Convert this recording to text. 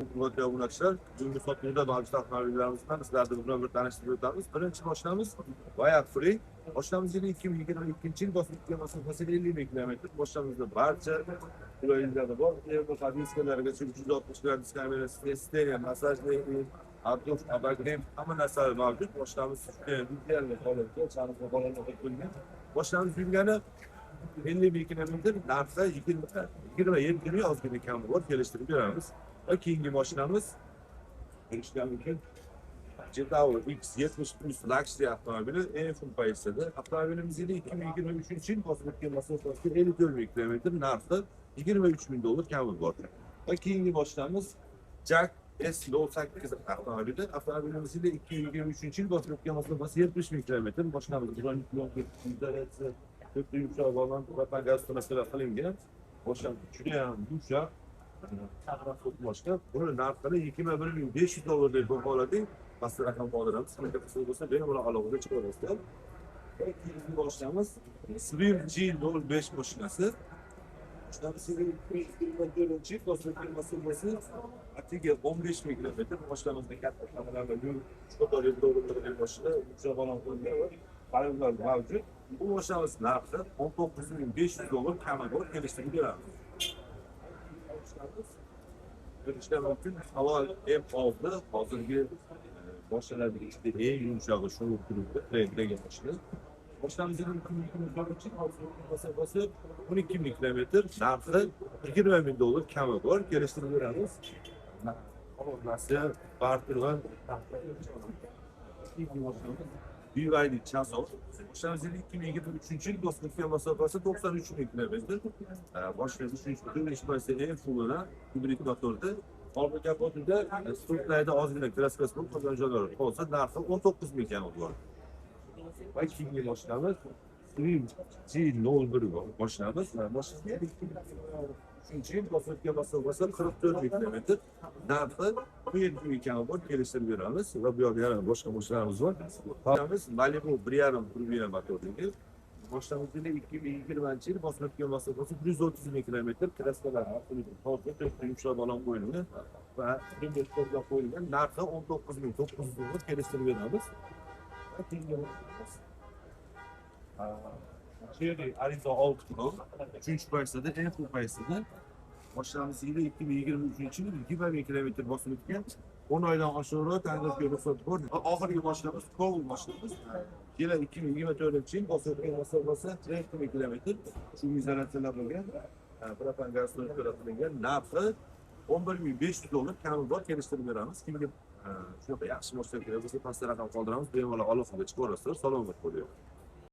Hurmatli obunachilar, bugungi sotuvda mavjud avtomobillarimiz bilan sizlarni birma-bir tanishtirib o'tamiz. Birinchi mashinamiz Voyah Free. Mashinamiz yili 2022-yil, bosib o'tgan masofasi 50 ming kilometr. Mashinamizda barcha qulayliklari bor. Evo podviskalarigacha 360 gradus kamerasi, stereo, massajli, abduf, abagrim hamma narsa mavjud. Mashinamiz ideal holatda, charxli balonlar qo'yilgan. Mashinamiz yurgani 50 ming kilometr, narxi 27 ming ozgina kami bor, kelishtirib beramiz. Va keyingi mashinamiz ko'rishlar mumkin. Jetour X70 Plus Luxury avtomobili eng full pozitsiyada. Avtomobilimiz yili 2023-yil, bosib o'tgan masofasi 54 ming kilometr, narxi 23 ming dollar kami bor. Va keyingi mashinamiz JAC S08 avtomobili. Avtomobilimiz yili 2023-yil, bosib o'tgan masofasi 70 ming kilometr. Mashinamiz broneplyonka, izolyatsiya, to'rtta yumshoq balon, propan gaz turasida qilingan. Mashinamiz juda ham yumshoq. Mashina. Buni narxini 21 500 dollar deb baholadik. Pastda raqam qoldiramiz. Qanaqa qiziq bo'lsa, bemalol aloqaga chiqaverasizlar. Keyingi mashinamiz Swift G05 mashinasi. Mashinamiz 2024-yil, bosib o'tgan masofasi atigi 15 ming kilometr. Mashinamizda katta kameralar, uch qator mashina, yumshoq balon qo'yilgan va palonlar mavjud. Bu mashinamiz narxi 19 500 dollar kami bor, kelishtirib beramiz. Ko'rishlar mumkin. Haval M6 hozirgi mashinalarning ichida eng yumshog'i shu turibdi, trenddagi mashina. Mashinamizning 2024-yil masofasi 12 ming kilometr, narxi 20 ming dollar kami bor, kelishtirib beramiz. Nasiya barter va BYD Chazor. Mashinamiz 2023-yil, bosib o'tgan masofasi 93 ming kilometr. Mashinamiz 3-4 eng fullini gibrid motorda. Orqa kapotida strukturada ozgina kraskasi bo'lib qolgan joylari qolsa, narxi 19 ming kami bor. Va keyingi mashinamiz Swift G01 mashinamiz. Mashinamiz 2023-yil, bosib o'tgan masofasi 44 ming kilometr. Narxi 17 ming kami bor, kelishtirib beramiz. Va bu yoqda yana boshqa mashinalarimiz bor. Mashinamiz Malibu 1,5 turbina motorligi. Mashinamiz 2020-yil, bosib o'tgan masofasi 130 ming kilometr. Kraskalar toza, to'rtta yumshoq balon qo'yilgan va qo'yilgan. Narxi 19 900 dollar, kelishtirib beramiz. Va keyingi mashinamiz Chery Arrizo 6 Pro. Uchinchi pozitsiyada, eng full pozitsiyada. Mashinamiz yili 2023-yil, 20 ming kilometr bosib o'tgan. 10 oydan oshiqroq ta'mirga ruxsat bor. Va oxirgi mashinamiz Kowl mashinamiz. Yili 2024-yil, bosib o'tgan masofasi 40 ming kilometr. Shu izolyatsiyalar bo'lgan. Propan gaz qilingan. Narxi 11 500 dollar kami bor, kelishtirib beramiz. Kimga shunaqa yaxshi mashina kerak bo'lsa, pastda raqam qoldiramiz. Bemalol aloqaga chiqaverasizlar. Salomat bo'ling.